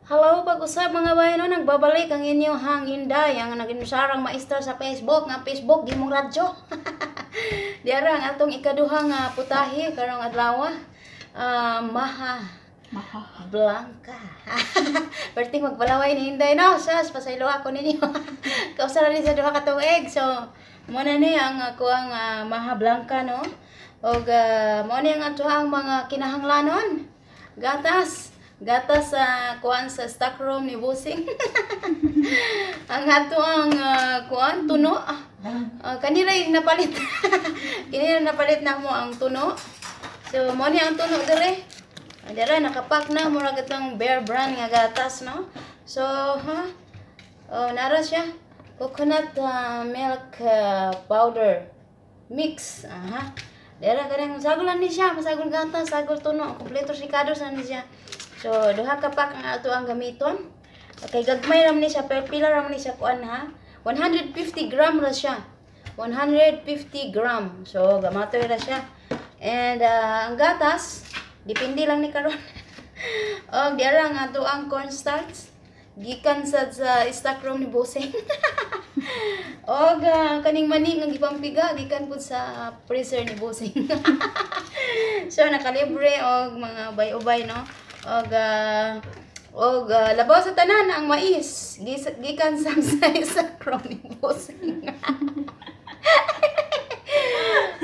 Hello, pag-usab mga bay no, nagbabalik ang inyong Inday, ang naging maestra sa Facebook, nga Facebook gimong radyo. Diara ang atong ikaduha nga putahe karong adlaw. Maha Maha. Blanca. Perting magpalaway ni Inday no, sas pasaylo ako ninyo. Kausa ra ni sa 2 ka tuig. So, mo na ni ang ako ang Maha Blanca no. Og mo ni ang atoang mga kinahanglanon. Gatas. Gatas sa kuan sa stock room ni Busing. Ang ato ang kuan tuno. Kanila yung napalit. Kanila napalit na mo ang tuno. So mo ni ang tuno dire. Dira nakapak na murag itong Bear Brand nga gatas no. So ha. Oh, nara siya. Coconut milk powder mix. Aha. Dira kanang sagol ni siya, masagol gatas, sagol tuno, kompleto si kado sa ni siya. So, duha ka pack ang ato ang gamiton. Okay, gagmay ra man ni siya, pero pila ra man ni siya kuan ha? 150 gram ra siya. 150 gram. So, gamatoy ra siya. And ang gatas, depende lang ni karon. Og diara ang ato ang cornstarch gikan sa stock room ni Boseng. Og kaning mani nga gipampiga gikan pud sa freezer ni Boseng. So nakalibre og mga ubay-ubay no. Og labaw sa tanan ang mais gikan sa stock room ni Boseng.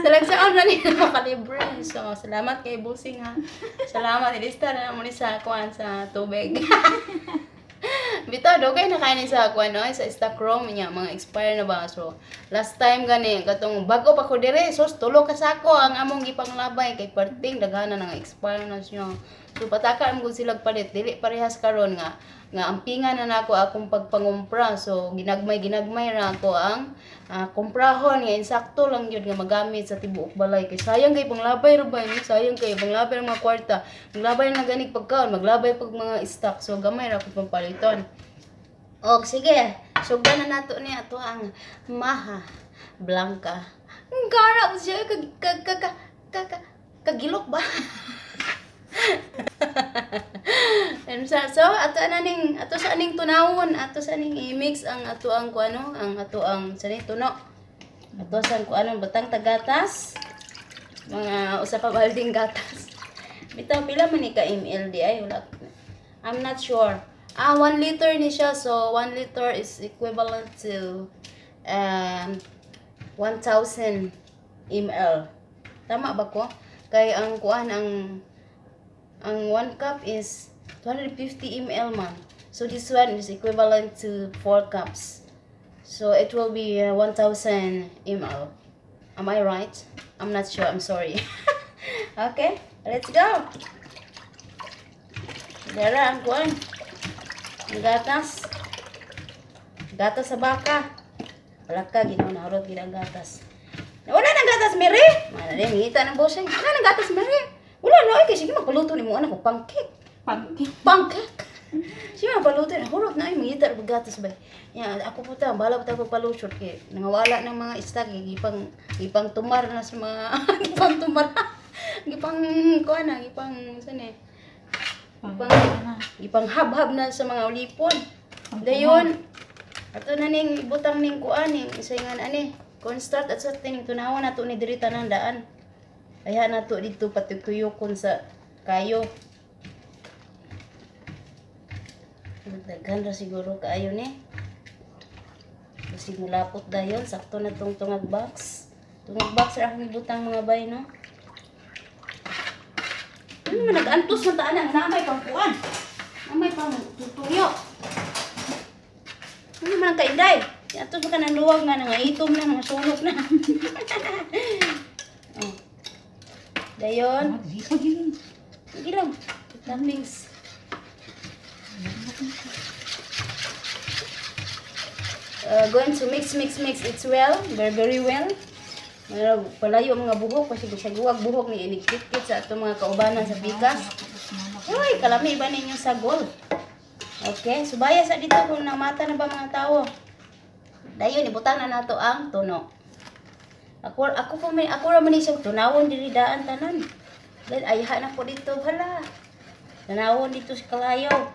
Talagsaon na niya makalibre. So salamat kay Boseng ha. Salamat, ilista na mo ni sa kuan sa tubig. Bitaw dugay na kayo sa kuan no, sa stock room niya mga expire na ba. So last time gani katong bago pa ko dire, sus, tulo ka sako ang among gipanglabay kay perting daghan na nga expire na siya. So pataka am gud sila palit, dili parehas karon nga nga ampingan na nako akong pagpangumpra. So ginagmay ginagmay ra ako ang kumprahon nga insakto lang gyud nga magamit sa tibuok balay kay sayang kay panglabay ra ba ni, sayang kay panglabay ang mga kwarta, maglabay na ganig pagkaon, maglabay pag mga stock. So gamay ra ko pangpaliton. Og sige, sugdan na nato ni ato ang Maha Blanca. Ang garap siya kag kag kag kag kagilok ba. And so ato na ning ato sa aning tunawon, ato sa aning i-mix ang ato ang kuano, ang ato ang sa ning tuno. Ato sa kuano batang tagatas. Mga usa ka balding gatas. Bitaw pila man ni ka ml di ay wala. I'm not sure. 1 liter ni siya. So 1 liter is equivalent to 1,000 ml. Tama ba ko? Kay ang kuan ang 1 cup is 250 ml man. So this one is equivalent to 4 cups. So it will be 1,000 ml. Am I right? I'm not sure. I'm sorry. Okay, let's go. Dara ang kuan. Ang gatas. Gatas sa baka. Wala ka, ginawa na harot gina ang gatas. Wala nang gatas, Mary! Mana din, ngita ng boseng. Wala nang gatas, Mary! Wala na, ay, kasi sige, magpaluto ni mo anak ko, pancake. Pancake. Pancake! Sige, magpaluto na. Hurot na, ay, mangita ng gatas ba? Ya, ako po ta, bahala po ta pagpalusot. Kay, nangawala ng mga istak, eh, gipang tumar na sa mga, gipang tumar. Gipang, kuha na, gipang, saan eh? Gipang, gipang hab-hab na sa mga ulipon. Dayon, ato na ning ibutang ning kuan ning isa nga ani cornstarch at sa tining tunawan nato ni diri tanan daan. Ayha nato dito patuyokon sa kayo. Daghan ra siguro kaayo ni. Basig mulapot dayon, sakto na tong tungag box. Tungag box ra akong ibutang mga bay no. Ano man nag-antos na taan ang namay pang kuan. Namay pang tutuyo. Ano man ang kainday? Ato pa ka ng luwag nga, nangaitom na, nangasunog na. Oh. Dayon. Sige lang. Toppings. Going to mix, mix, mix it well. Very, very well. Palayo ang mga buhok. Kasi saguwag buhok ni inikit-kit sa atong mga kaubanan sa bikas. Uy, kalami ba ninyo sagol? Okay, subaya sa dito kung namata na ba mga tao. Dayon ibutang na nato ang tuno. Ako po may ako ra man siya tunawon diri daan tanan. Dahil ayha na po dito hala. Tanawon dito sa kalayo.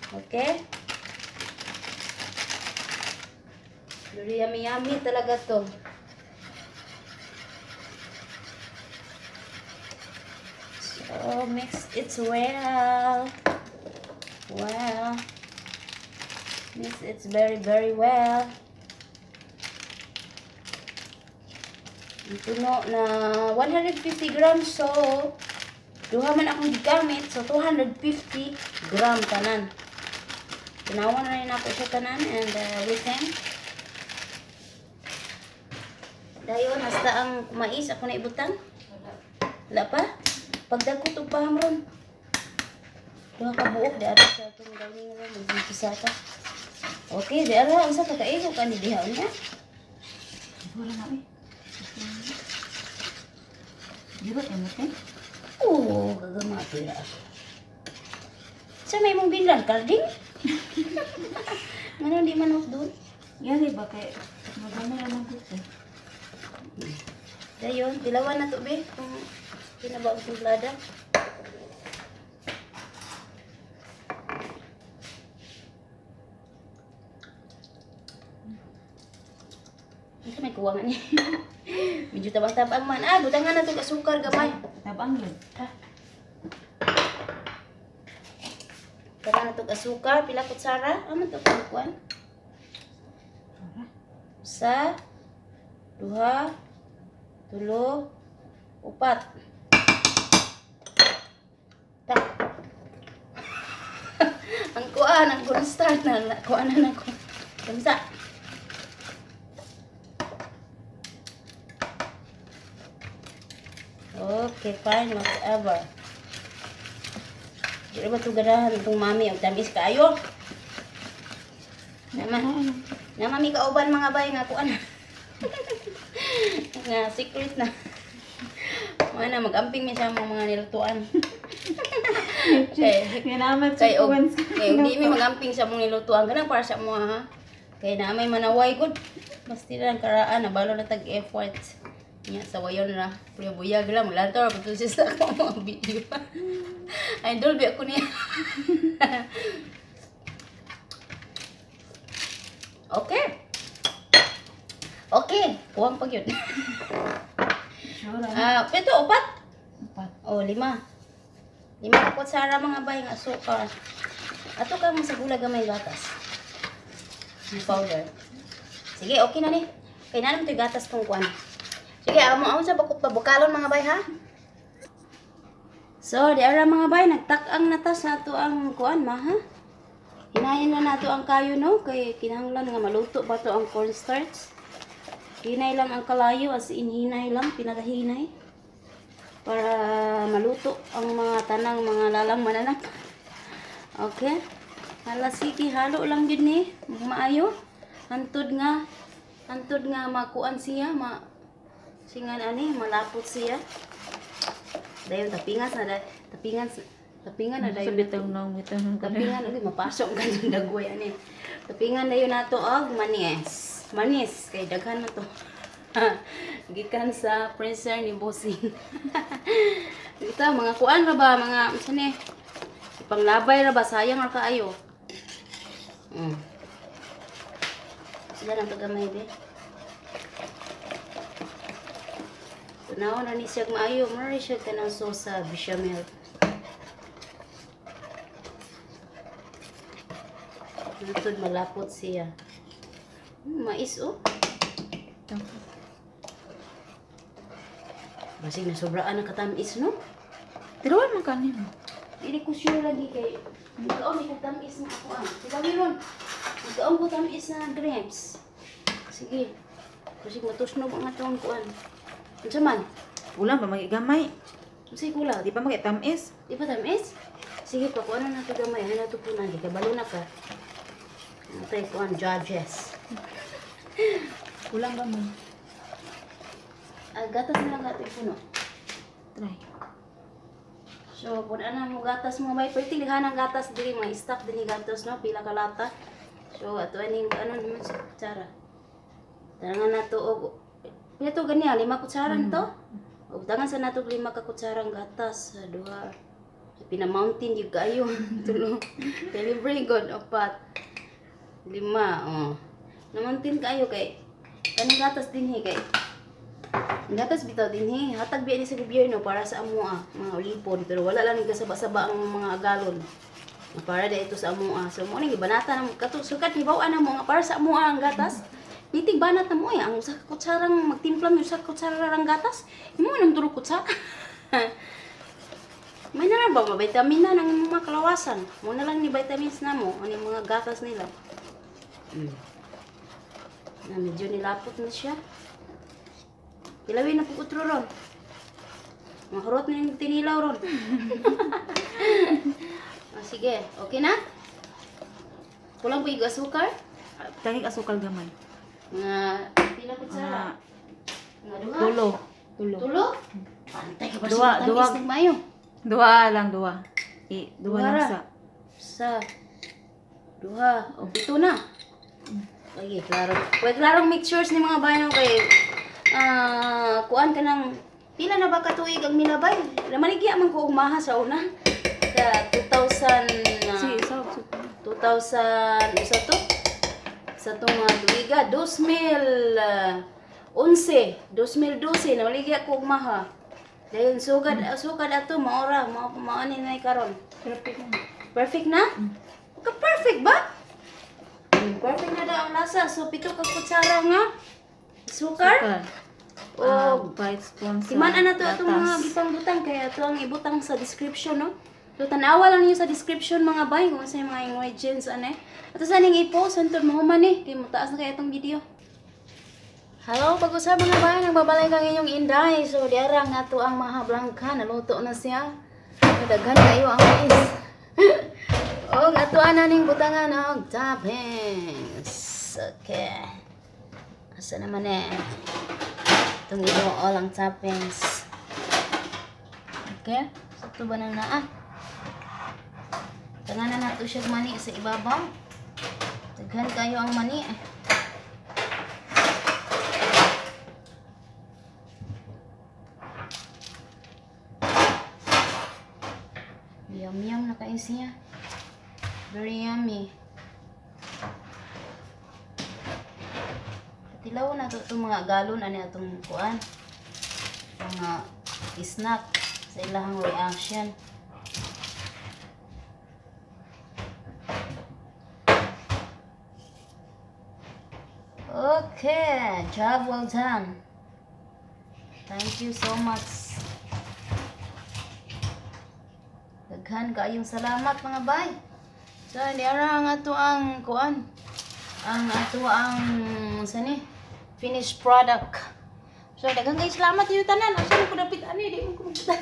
Okay? Very yummy yummy talaga to. So, mix it well. Well. Mix it very, very well. Puno na 150 grams. So, duha man akong gigamit. So, 250 gram tanan. Tanawan na rin ako siya tanan and everything. Dayon, hasta ang mais ako na ibutang. Wala pa? Pagdagkot og paham ron. Duha ka buok di ara sa atong dining room magpisa ta. Okay, di ara unsa ka kaigo ka ni diha unya? Wala na eh. Di ba emo te? Oo, gagamati ra ako. Sa may mong binlan karding? Ngano di man doon? Yari ba kay magana ra man gud eh. Dayon, dilawan na to be kung kinaba ang timplada. Ito may kuwangan ni. Medyo tabang-tabang man. Ah, butangan na to asukar gamay. Tabang yun. Ha? Butangan na to asukar, pila kutsara? Aman to kuan? Sa duha, tulo, upat. Ta. Ang kuan, ang cornstarch na kuan na nako. Kamsa. Okay, fine, whatever. Di ba ito ganahan itong mami? Ang tamis kaayo. Nama, na mami kauban mga bay nga kuan. Nga secret na. Mana mag-amping mi sa mga nilutuan. Kay Nga naman kay og kay di mi mag-amping sa mong nilutuan kanang para sa mo ha. Kay na may manaway gud. Basta lang karaan nabalo na tag effort. Nya sa wayon ra. Pero buyag lang maglantaw ra pud siya sa akong mga video. Idol bi ako niya. Okay. Okay, kuwang pag yun. Sure. Ah, pito upat. Upat. Oh, lima. Lima ka kutsara mga bay nga asukar. Ato ka mo sa gula gamay gatas. Yung powder. Sige, okay na ni. Kay na naman gatas kung kuan. Sige, amo amo sa bakop bukalon mga bay ha. So, di ara mga bay nagtak-ang na ta sa ato ang kuan ma ha. Hinayin na nato ang kayo no kay kinahanglan nga maluto ba to ang cornstarch. Hinay lang ang kalayo as in hinay lang pinakahinay para maluto ang mga tanang mga lalang mananak. Okay. Hala sige, halo lang gid ni. Maayo. Hantod nga makuan siya, ma singan ani malapot siya. Dayon tapingas na tapingan tapingan na dayon. Sa bitong nang bitong Tapingan ulit mapasok ganun dagway ani. Tapingan dayon nato og manis. Manis kay daghan na to. Gikan sa freezer ni Bossing. Ito mga kuan ra ba mga unsa ni? Ipanglabay ra ba sayang ra kaayo. Sila lang pagamay be. Tunaw na ni siya maayo, mura siya kanang sauce sa bechamel. Lutod malapot siya. Mais oh. Basig na sobraan ang katamis no? Tiruan man kanin mo. Dili ko sure lagi kay magkaon ko tamis na ako ah. Sila ron. Magkaon ko tamis na grapes. Sige. Basig matusnog ang atong kuan. Unsa man? Kulang pa magigamay. Unsay kulang? Di pa magitamis. Di pa tamis? Sige pa kuan na nato gamay, ano nato punan kay kabalo na ka. Antay kuan judges. Kulang ba mo? Ah, gatas na lang gato puno. Try. So, kung ano mo gatas mga bay, pwede lighan ang gatas diri, mga stock diri gatas no, pila ka lata. So, ato aning ano naman sa kutsara. Tangan nato og pila to ganiya, 5 kutsara to. Og tangan sa nato 5 ka kutsarang gatas, duha, Pina-mountain yung kayo. Tulo. Delivery god, apat. Lima, oh. Na-mountain kayo kay kanang gatas dinhi kay. Ang gatas bitaw dinhi, hatag biya ni sa gobyerno para sa amoa, mga ulipon, pero wala lang kasaba-saba ang mga galon. Para da ito sa amoa. So mo ning gibanata na kato sukat ni baw na mo nga para sa amoa ang gatas. Nitig banat na mo eh, ang usa ka kutsarang magtimpla mo usa ka kutsara ang gatas. Imo nang tulo kutsara. May na lang ba vitamina ng mga kalawasan. Mo na lang ni vitamins na mo ano yung mga gatas nila. Na medyo nilapot na siya. Kilawin na po utro ron. Makarot na yung tinilaw ron. Ah, sige, okay na? Kulang po yung asukar? Tangig asukal gamay. Mga pila kutsara? Mga duha? Tulo. Tulo. Tulo? Pantay ka ba Duha, sa duha. tamis mayo? Duha lang, duha. I, duha Duha lang ra. sa. Sa duha. O, pito na. Ay, klaro. Kaya klarong mixtures ni mga bayan kay kuan ka ng pila na ba katuig ang milabay? Namaligya man ko og maha sa una. Sa 2000 Sige, isa. 2000 usa to? Sa itong mga tuiga, 2011, 2012, namaligya ko og maha. Dayon sugad sugad ato maora, mao mao ni nay karon. Perfect na. Perfect na? Ka perfect ba? Perfect na daw ang lasa. So pito ka kutsara nga sukar. Sukal. O 5 spoons sa timan na to atong mga gatas. gitang-butang kaya ato ang ibutang sa description, no? So tan-awa lang niyo sa description mga bay kung sa mga ingredients ane. Ato sa ning i-post hantod mahuman ni kay mutaas na kay atong video. Hello, pag-usap mga bay, nagbabalay kang inyong inday. So diara nga ato ang maha blanca, naluto na siya. Daghan kayo ang mais. Og ato ana ning butangan og toppings. Okay. Asa naman eh? Itong idool ang toppings. Okay? Sakto ba nang naa? Tanganan na ito siya mani sa ibabaw. Daghan kayo ang mani. Yum yum na kayo siya. Very yummy. Tilaw na to itong mga galon ani atong kuan. Mga snack sa ilahang reaction. Okay, job well done. Thank you so much. Daghan kaayong salamat mga bay. So, diara ang ato ang kuan. Ang ato ang sani finished product. So, daghan kayong salamat inyong tanan. Asa ko dapit ani di mo ko magbutan.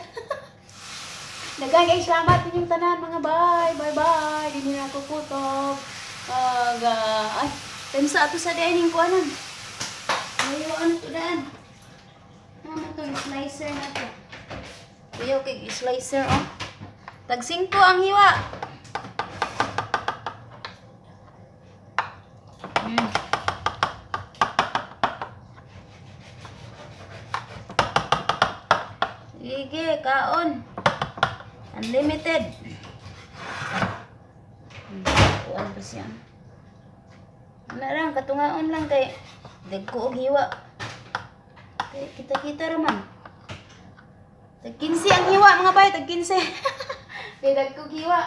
Daghan kayong salamat inyong tanan mga bay. Bye bye. Dili na ako kutob. Ag ay, time sa ato sa dining kuanan. Ayo ano to daan. Ano to slicer na to. Kuya kay slicer oh. Tag 5 ang hiwa. Sige, kaon. Unlimited. Kuan pa siya. Wala lang, katungaon lang kay dagko og hiwa. Kay kita-kita ra man. Tag 15 ang hiwa mga bay, tag 15. Kay dagko og hiwa.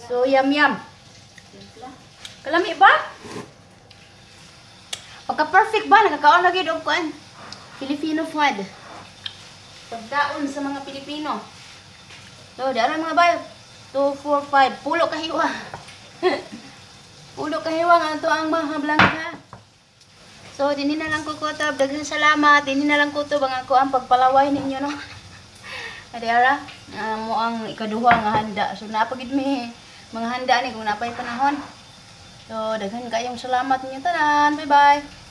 So yum yum. Kalami ba? Pagka perfect ba nakakaon lagi og kuan. Filipino food. Pagkaon sa mga Pilipino. So, dara mga bay. 2 4 5 pulo ka hiwa. Pulo ka hiwa nga ato ang maha blanca. So, dinhi na lang ko kutob. Daghang salamat. Dinhi na lang kutob ang ako ang pagpalaway ninyo no. Adiara, mo ang ikaduha nga handa. So, napagid mi mga handa ni kung napay panahon. So, daghan kayong salamat ninyo tanan. Bye-bye.